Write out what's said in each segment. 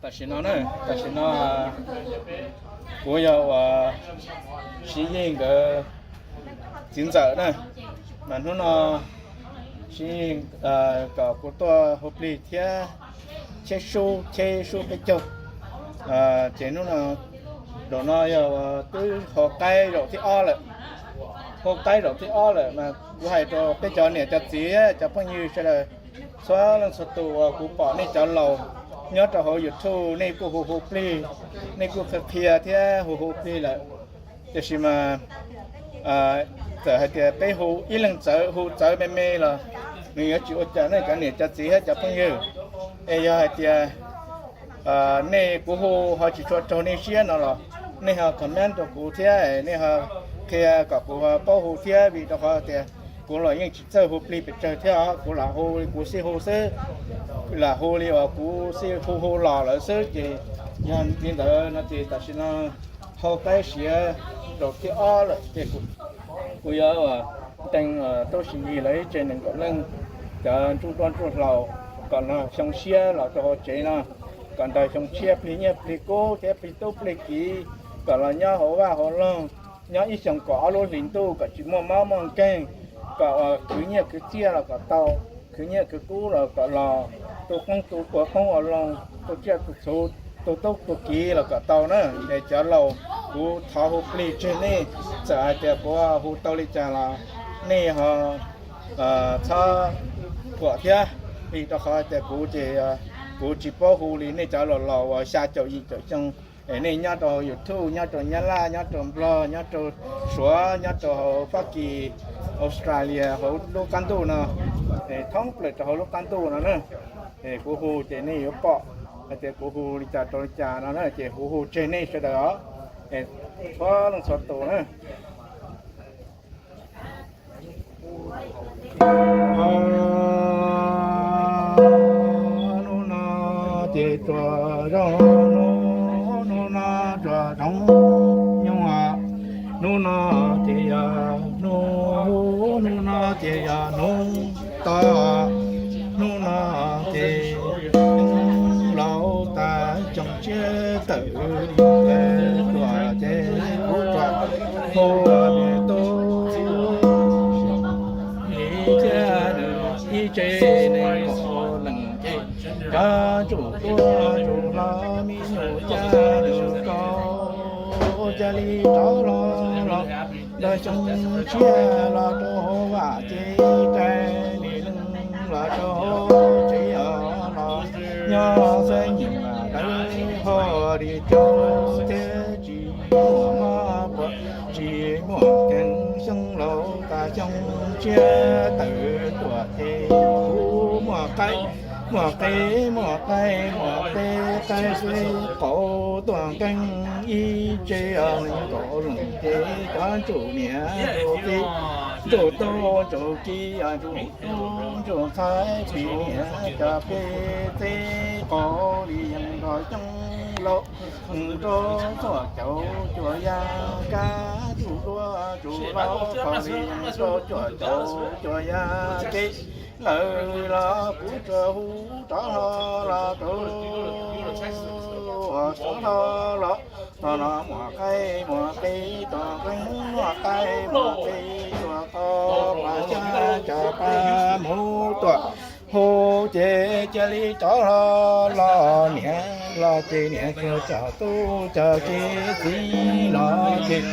Tam sim no na, tam sim no kuv yog uas Siv Yig nkawd txiv ntxawm na, mas hnub no Siv Yig kom kuv tuaj hu plig thiab cheb sub, cheb sub peb caug. Ces hnub no, zaum no yog twb hu qaib zaum thib ob lawm. Hu qaib zaum thib ob lawm mas kuv hais rau peb cov niam cov txiv, cov phooj ywg sawv daws, txhua leej txhua tus uas kuv pom nej cov laus nyob rau hauv YouTube nej kuj hu hu plig, nej kuj qhia qhia thiab hu hu plig lawm. Tiam sis mas txawm hais tias peb hu ib leeg txawv, hu txawv me me los nws yuav tsis ua cas nej cov niam cov txiv thiab cov phooj ywg. Es yog hais tias nej, kuv hu ho tsis tshua raug nej siab no los nej ho comment rau kuv thiab nej ho qhia kom kuv ho paub hu thiab, vim rau qhov tias kuv los yeej tsis txawj hu plig pes tsawg thiab, kuv lam hu li kuv xij hu xwb, lam hu li uas kuv xij hu hu los lawm xwb. Ces yog li ntawd no ces tam sim no hu qaib siav zaum thib ob lawm ces kuv yuav ntes tub Siv Yig lawv ib tse nees nkaum leej, cov ntsuj duab ntsuj hlauv, kom nrog xyoo tshiab los rau hauv tsev no, kom nrog xyoo tshiab plig nyiaj plig kub thiab plig tub plig kiv, kom los nyob hauv vaj hauv loog, nyob ib xyoos kaum ob lub hlis ntuj kom tsis muaj mob muaj nkeeg, kom uas khwv nyiaj khwv txiaj los kom tau, khwv nyiaj khwv kub los kom los, tu qoob tu puas qoob ua loo, tu tsiaj tu txhuv, tu tub tu kiv los kom tau na. Es cov laus, kuv thov hu plig tseg nej, txawm hais tias kuv hu tau li cas los nej ho txhob thuam thiab, vim rau qhov tias kuv ces kuv tsis paub hu li nej cov laus laus uas xya caum yim caum xyoo, es nej nyob rau YouTube, nyob rau Nyab Laj, nyob rau Nplog, nyob rau Suav, nyob rau hauv Fab Kis, Australia, hauv lub qab ntuj no, es thoob plaws rau hauv lub qab ntuj no na. Es kuv hu ces nej yuav pom hais tias kuv hu li cas rau li cas no na, ces kuv hu tseg nej sawv daws os, es txhua leej txhua tus na. Hnub no ces tsuas zoo, hnub no tsuas zoo nyoog, hnub no ces yog hnub, hnub no ces yog hnub to, hnub no ces laus tas xyoo tshiab tawm li tuaj ces kuv tsuas hu nws tub, ib thiab nws ib tse nees nkaum leej ces cov ntsuj duab ntsuj hlauv me nyuam cab nws kaum, cia li rov los los ntawm xyoo tshiab los rau hauv vaj ces rais li leej los rau hauv tsev os los nyob xwb nyiam dawb ho li caum thiab tsis muaj mob puas tsis muaj kev xyoo laus tas xyoo tshiab tawm tuaj ces kuv muaj qaib muaj qe, muaj qaib muaj qe, qaib qe qaum tuaj nkeeg ib tse nees nkaum leej ces cov ntsuj niam ntsuj txiv, ntsuj tub ntsuj kiv, ntsuj tub ntsuj ntxhais plig niam cov plig txiv qaum li yeej nrog xyoo laus, nrog txhua caum cuaj yam kab, ntsuj duab ntsuj hlauv qaum li yeej nrog txhua caum cuaj yam kev. Lawm los kuv tsuas hu rov hlo los rau, rov hlo los, tos no muaj qaib muaj qe tuaj nqeeb, muaj qaib muaj qe tuaj tos pas xyab cov pas mus tuaj hu ces cia li rov hlo los niam los ces niam coj tub coj kev, txiv los ces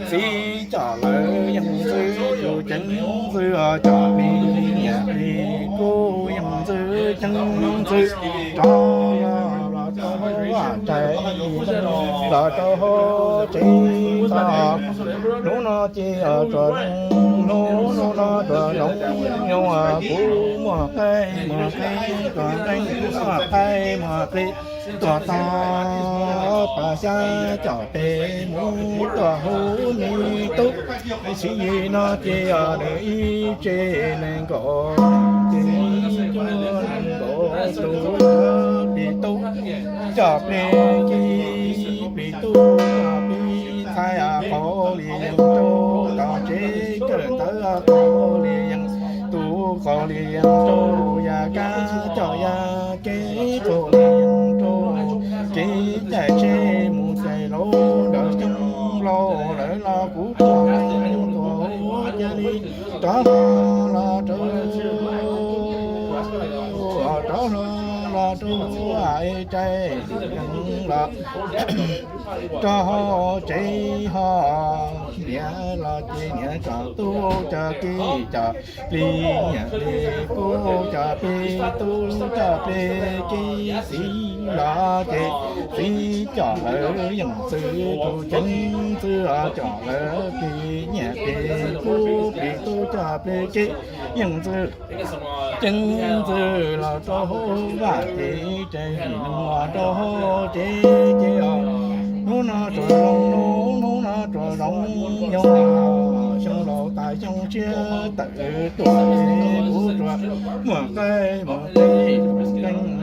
txiv coj lawv yeej ntxwv yus ceev ntxwv os, coj plig niam plig kub yeej ntxwv ceev ntxwv rov los rau vaj rais, los rau hauv tsev tog. Hnub no ces tsuas zoo, hnub no tsuas zoo nyoog, kuv muaj qaib muaj qe tuaj nqeeb, muaj qaib muaj qe tuaj tos pas xyab coj plig mus tuaj hu me tub. Siv Yig no ces nws ib tse nees nkaum, ces ib cuaj nees nkaum tus plig tub coj plig kiv, plig tub plig ntxhais qaum li yeej rau tom tsev kawm ntawv, qaum li yeej tus, qaum li yeej rau yam kab coj yam kev, qaum li yeej rau los rau, rov los los rau ua es tsaig los rau hauv tsev ho. Niam los ces niam coj tub coj ki coj plig, niam plig kub coj plig, tub coj plig ki, txiv los ces txiv coj lawv yeej txwv, tus ceev txwv los coj lawv plig, niam plig kub plig, tub coj plig ki, yeej txwv ceev txwv los rau hauv vaj ces tsaig los rau hauv tsev ces os. Hnub no tsuas zoo hnub, hnub no tsuas zoo nyoog, xyoo laus tas xyoo tshiab tawm tuaj, kuv tsuas muaj qaib muaj qe,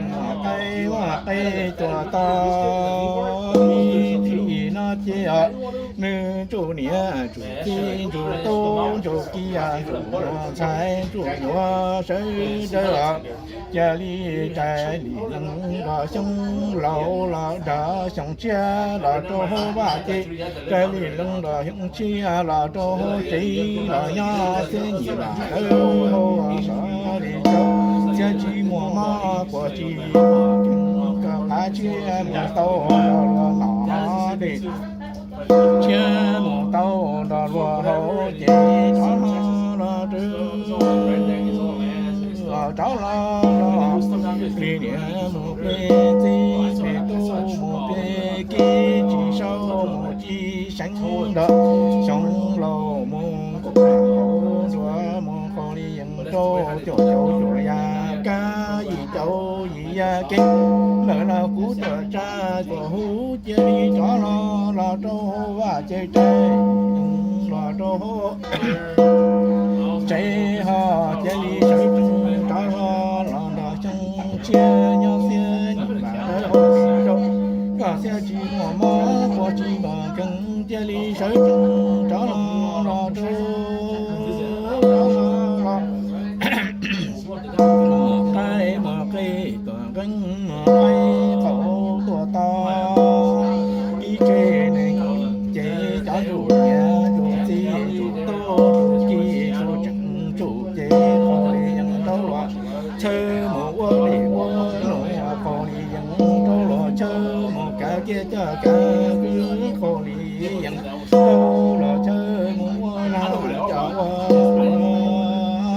muaj qaib muaj qe tuaj tau. Ib txhij no ces os, nws ntsuj niam ntsuj txiv ntsuj tub ntsuj ki, ntsuj ntxhais ntsuj nyuam sawv daws os. Cia li tsaig li leej nrog xyoo laus los nrog xyoo tshiab los rau hauv vaj ces, tsaig li leej nrog xyoo tshiab los rau hauv tsev los nyob txhiab nyim los lawv hauv sov li rau, txhiab tsis muaj mob quas tsis muaj kev, rov qab tshiab mus tau los tom dej, tshiab mus tau nrog luag hauv ces rov los rau, rov los los plig niam mus plig txiv, plig tub mus plig ki, tsis sau mus tsis seev nrog xyoo laus mus, kuv hauv nruas mus qaug li yees rau caum caum caum ya kab, yim caum yim ya kev, lawm los kuv tuam tsa tuam huv cia li rov los los rau hauv vaj ces tsaig los rau hauv tsev ho, cia li sawv tsees rov los los nrog xyoo tshiab nyob txhiab nyim los lawv hauv tsev rau, koj txhiab tsis muaj mob quas tsis muaj kev, cia li sawv tsees rov los los rau, rov los los muaj qaib muaj qe tuaj nqeeb, muaj qaib qaum tuaj tau. Ib tse neeg ces cov ntsuj niam ntsuj txiv ntsuj tub ntsuj ki ntsuj tsev, qaug li yees rau luag chaw mus ua li ua luag, qaug li yees rau luag chaw mus kav kiab coj kav kwv, qaug li yees rau luag chaw mus ua lag coj ua luag,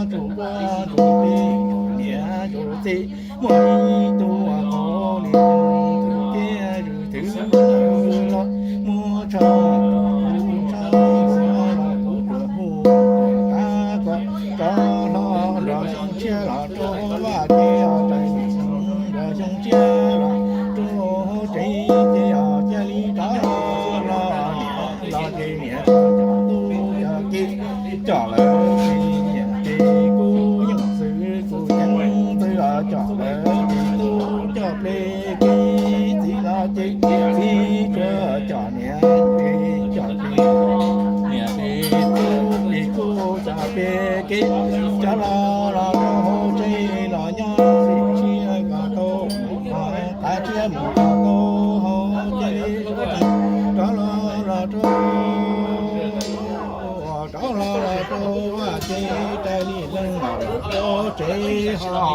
ntsuj ua ntsuj txiv ntsuj niam ntsuj txiv, muaj ib tug qaug li yees thwm kiab zwm thwm los muab tshaj, tshaj los kuv tuam hu, rov los rov hlo nrog xyoo tshiab los rau vaj ces os, tsaig li leej nrog xyoo tshiab los rau hauv tsev ces os, cia li rov los los ces niam coj tub coj ki, coj lawv plig, niam plig kub yeej txwv, kuv ceev txwv os, coj lawv plig tub coj plig ki, txiv los ces txiv tsuas coj niam plig coj plig, niam plig kub plig kub coj plig ki, coj los los rau hauv tsev los nyob li tshiab kom tau, qab tshiab mus kom tau hauv cia li rov los los rau, rov los los rau vaj ces tsaig li leej los rau tsev ho.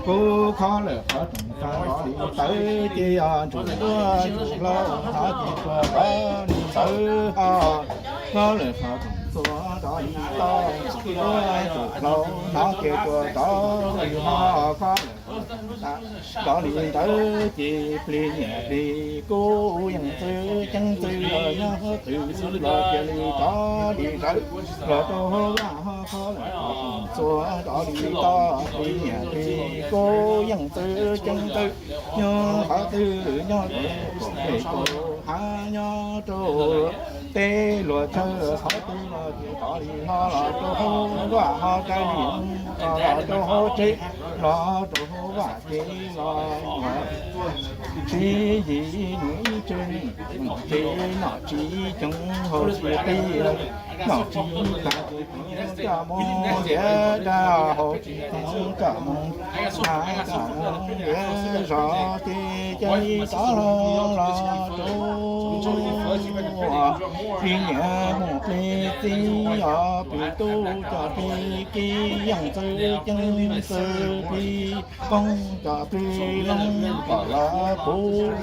Kuv kho lawm qhov rooj txag nrov li tawv ces os, ntsuj duab ntsuj hlauv hnov ces tsuas nrov li tawv ho. Kho lawm qhov rooj txag nrov li tawv, ntsuj duab ntsuj hlauv hnov ces tsuas nrov li ho. Kho lawm qhov rooj txag nrov li tawv ces plig niam plig kub yeej txwv ceev txwv los nyob qhov twg los cia li rov li rawv los rau hauv vaj ho. Kho lawm qhov rooj txag nrov li tawv, plig niam plig kub yeej txwv ceev txwv nyob qhov twg nyob rau pem kaum hav nyob rau teb luag chaw qhov twg los ces rov li hlo los rau hauv vaj ho, tsaig li los rau hauv tsev los rau hauv vaj ces los. Tsis yim nws ib tse neeg, ces nom tswv ceeb hauv tsis qi, nom tswv tag ces coj mus ntiav dab, hauv tsis ceeb coj mus ntiav, coj mus ntiav zos ces cia li rov hlo los rau Plig niam mus plig txiv os, plig tub cov plig kiv, yeej txwv ceeb txwv plig koob cov plig loob kom los puv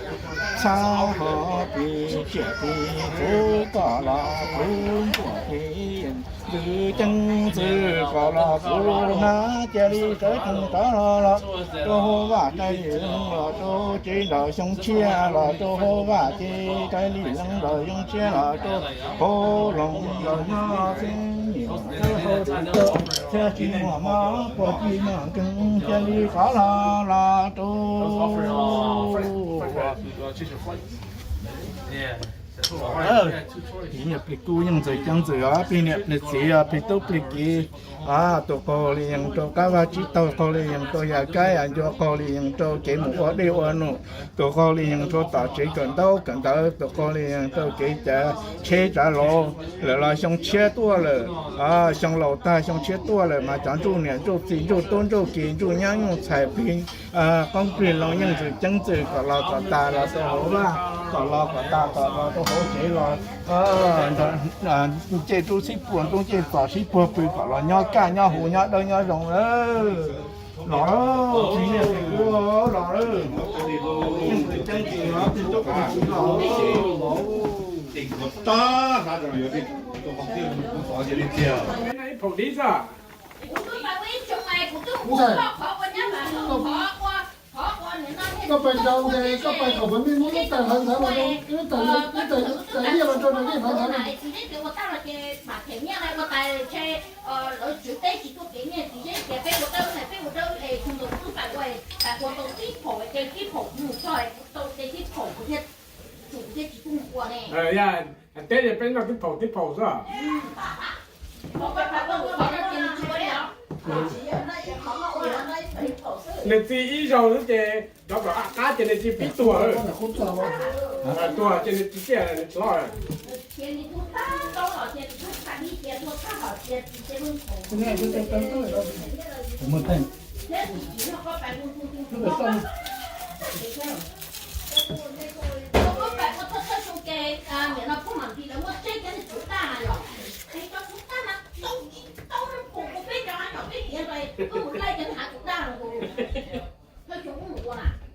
txhab, ho plig tsiaj plig txhu kom los puv ntsuag plig ntxwv ceeb txwv kom los puv hnab. Cia li sawv tsees rov los los rau hauv vaj, raws li leej los rau tsev nram xyoo tshiab, los rau hauv vaj ces raws li leej los xyoo tshiab, los rau hauv loog los nyob xwb, nim no hauv tsis tau thiab tsis muaj mob puas tsis muaj nkeeg, cia li rov los los rau Plig kub yeej txwv ceeb txwv os, plig niam plig txiv os, plig tub plig kiv, tus qaug li yees rau qab vaj tsib taug, qaug li yees rau yam kab yam ncua, qaug li yees rau kev mus ua dej ua num, tus qaug li yees rau tom tsev kawm ntaub kawm ntawv, tus qaug li yees rau kev cav tsheb tsav laus. Lawm los xyoo tshiab tuaj lawm, xyoo laus tag xyoo tshiab tuaj lawm mas cov ntsuj niam ntsuj txiv ntsuj tub ntsuj kiv ntsuj nyab ntsuj ntxhais plig qoob plig loo yeej txwv ceeb txwv kom los kom tas los rau hauv vaj, kom los kom tas kom los rau hauv tsev los ncej rub sib puag ntub ncej txos sib puag pw kom los nyob kaj nyob huv nyob dawb nyob zoo lawm. Los, plig niam plig txiv los, yeej txwv ceeb txwv os, plig tub plig kiv los. Koj pais nraud ces koj pais kom pawg mej muab lub tais hlawv ntawd los rau, lub tais, lub tais liaj los rau nram liaj hlawv ntawd na. Yog, teb ces peb noj tib phaum tib phaum xwb. Nws txi ib zaug xwb ces cov kom qab ces nws txi pib tuag, tuag ces nws txi tiaj nws txi loj.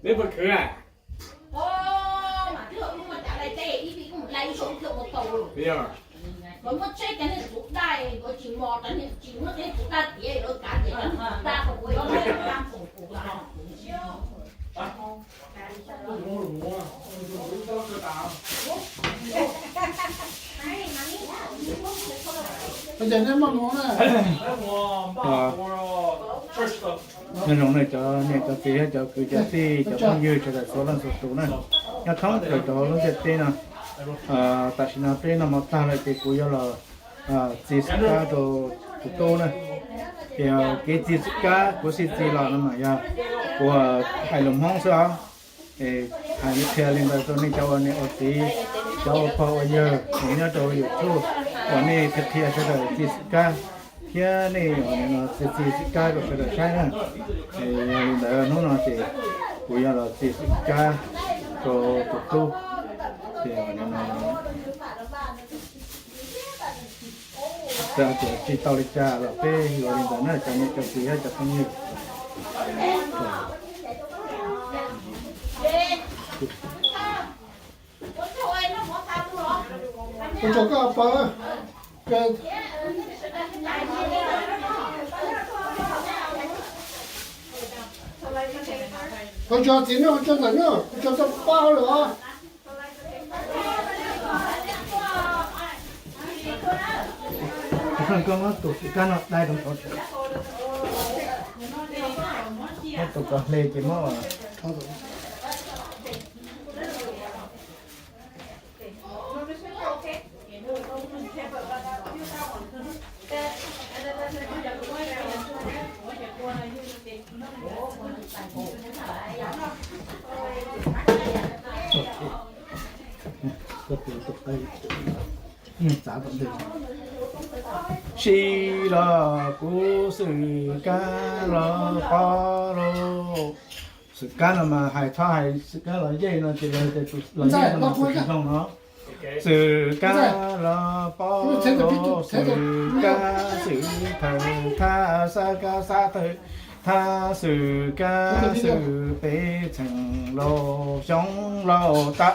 Neb puas khwv a? Ua cas neb maj mus na? Nyob zoo nej cov niam cov txiv thiab cov kwv cov tij cov phooj ywg sawv daws txhua leej txhua tus na, nyob thoob plaws rau lub ntiaj teb no. Tam sim no peb noj mov tag lawm ces kuv yuav los txi xwm kab rau tus tub na. Ces kev txi xwm kab kuv xij txi los no mas yog kuv hais lus Hmoob xwb os. Hais qhia li ntawd rau nej cov ua niam ua txiv, cov ua pog ua yawg uas nyob rau YouTube uas nej qhia qhia sawv daws txi xwm kab thiab nej txi txi xwm kab rau sawv daws saib na. Yog li ntawd hnub no ces kuv yuav los txi xwm kab rau tus tub. Ces tsis tau li cas los peb yuav li ntawd na cov niam cov txiv thiab cov phooj ywg. Ua tsaug koj pab. Ua tsaug txiv na, ua tsaug ntxawm na, ua tsaug txog pab lawm os. Koj muab tus xwm kab no dai rau hauv, muab tus kom hle ces muab. Tsis los kuv xwm kab los qhov lauj. Xwm kab no mas hais txhob hais xwm kab los yej no ces lawv tias tus los yej no mas tus tsis zoo no. Xwm kab los pov los xwm kab xwm thawm thab xab kab xab thawm thab xwm kab xwm peb txheem los xyoo laus tag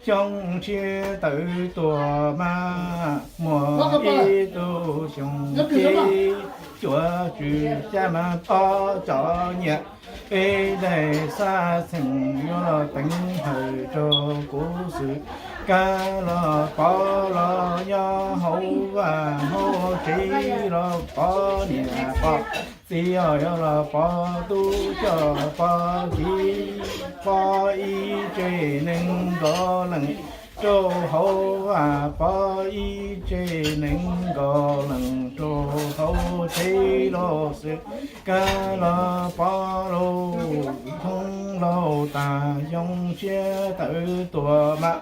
xyoo tshiab tawm tuaj mas muaj ib tug xyoo ces cuav tswm xya mas ob cov nyiam peb daim xab txheem yuav los teev hawm rau kuv xwm kab los pov los nyob hauv vaj hauv tsev los pov niam pov txiv os, yuav los pov tub coj pov kiv, pov ib tse nees nkaum leej rau hauv vaj, pov ib tse nees nkaum leej rau hauv tsev los xwm kab los pov los thoob laus tag xyoo tshiab tawm tuaj mas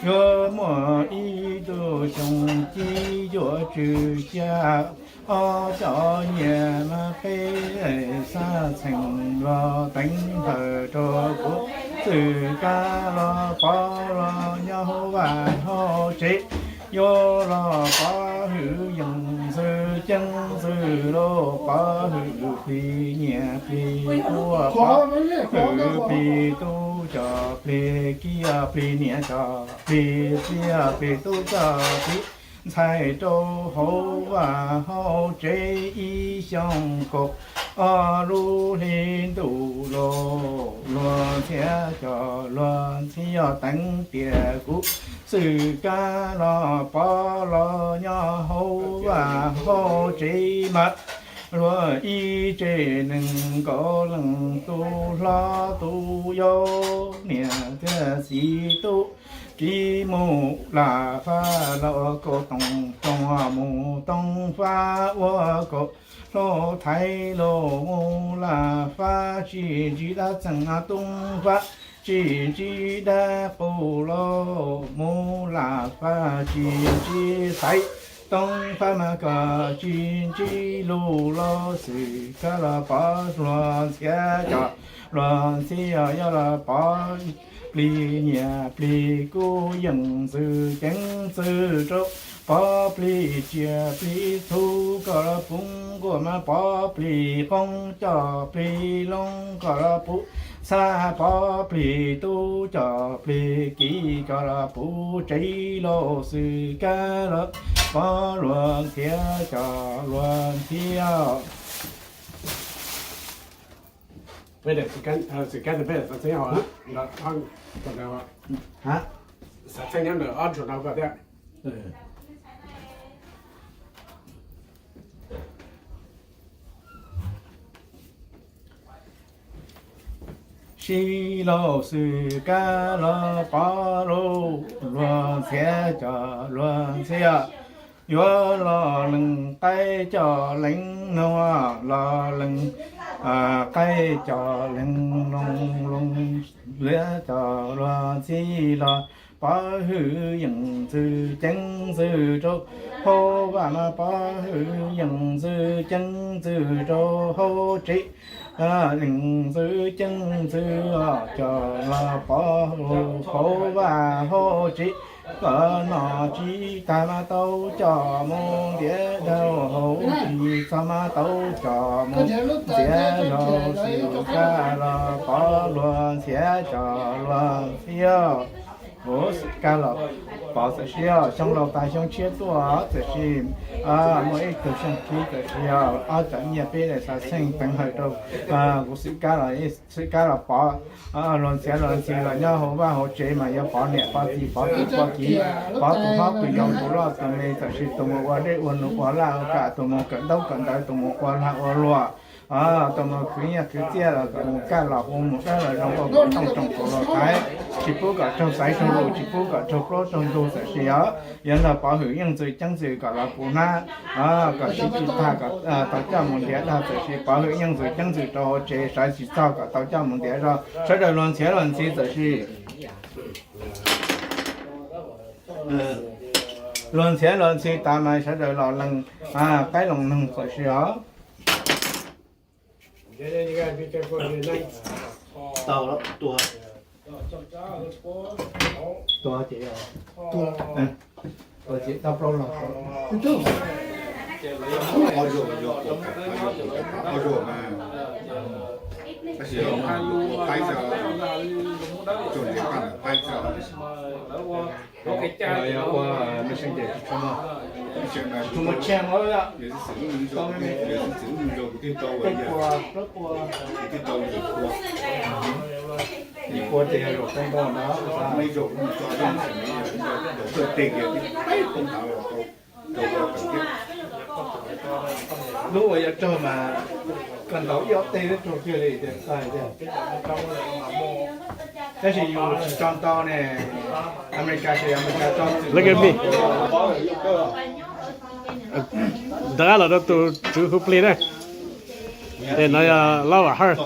yuav muaj ib tug xyoo ci cuav tswm xya ob cov nyiam mas peb xab txheem los teev hawm rau kuv xwm kab los pov los nyob hauv vaj hauv tsev, yuav los pov hwm yeej ntxwv ceeb ntxwv los pov hwm plig nyiam plig kub, pov hwm plig tub coj plig kiv, plig niam coj plig txiv, plig tub coj plig ntxhais rau hauv vaj hauv tsev ib xyoos kaum ob lub hli ntuj los luag ntxhiab coj luag ntxhiab teev tias kuv xwm kab los pov los nyob hauv vaj hauv tsev mas luag ib tse nees nkaum leej, tus hlob tus yau, niam thiab txiv, tub kiv, mus lam faj los ua kaum toom toog, mus toog faj ua kaum hlau thaiv los mus lam faj tsis ntsib dab txeem, toog faj tsis ntsib dab qus los mus lam faj tsis ntsib thaiv, toog faj mas kom tsis ntsib lus los xwm kab los pov luag ntxhiab coj luag ntxhiab, yog los pov plig nyiam plig kub, yeej ntxwv ceev ntxwv rau, pov plig tsiaj plig txhu kom los puv nkuaj mas pov plig qoob coj plig loo kom los puv xab, pov plig tub coj plig kiv kom los puv tsev los xwm kab los pov luag ntxhiab coj luag ntxhiab. Xwm kab peb xav txheeb hauv, xav txheeb nyob ntawm ob tsuas no ko thiab. Sib laug xwm kab los pov lauj, luag ntxhiab coj luag ntxhiab, yuav los lees qaib coj lees noog, los lees qaib coj lees noog, luag ntxhiab coj luag ntxhiab los pov hwm yeej ntxwv ceev ntxwv rau hauv vaj mas pov hwm yeej ntxwv ceev ntxwv rau hauv tsev, yeej ntxwv ceev ntxwv coj los pov hauv vaj hauv tsev, kom noj tsis tag mas tau coj mus ntiav rau hauv tsis txog mas tau coj mus ntiav rau xwm kab los pov luag ntxhiab coj luag ntxhiab. Ua xwm kab los pov txawm sis xyoo laus tas xyoo tshiab tuaj txawm sis muaj ib tug xyoo khib txawm sis ob cov nyiaj peb daim xav txheej teev hawm rau kuv xwm kab los, xwm kab los pov luag ntxhiab luag ntxhi los nyob hauv vaj hauv tsev mas yuav pov niam pov txiv pov tub pov kiv, pov tus hlob tus yau tus loj tus me txawm sis tus mus ua dej ua num ua laj ua kam tus mus kawm ntaub kawm ntawv tus mus ua lag ua luam, tus mus khwv nyiaj khwv txiaj los kom mus kaj los hu mus dawb los zoo ua kom tooj tsoom kuv los thaiv, tsis pub kom raug xaiv raug lus tsis pub kom raug plaub raug ntug txawm sis os, yuav nrog pov hwm yeej ntxwv ceeb ntxwv kom los puv hnab, kom sib tsis tag kom tau coj mus ntiav dag txawm sis pov hwm yeej ntxwv ceeb ntxwv rau hauv tsev sawv tsis txog kom tau coj mus ntiav zog sawv daws luag ntxhiab luag ntxhi txawm sis luag ntxhiab luag ntxhi tas mas sawv daws los lees qaib los noog txawm sis os. Tau tua. Tua ces, tua, tua ces tau plaub los. Ua messenger, tsis tshua muaj channel, tsis tshua muaj channel. Tau me me, peb pua, plaub pua, yim pua ces yog zaum tau ntau na. Lub uas yuav raug mas koj ntaus ib ob teg raug kiag li tias txaij tiag. Tab sis yus tsis tso ntau ne, Amelikas ces Amelikas tso txwm. Look at me. Ntawd los rau tus tswv hu plig na. Es no yog Lava Heart. Es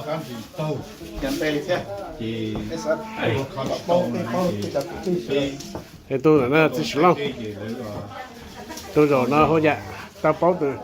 tus ntawm no txiv Sim Looj. Tus zaum no hu yam tau paub tus.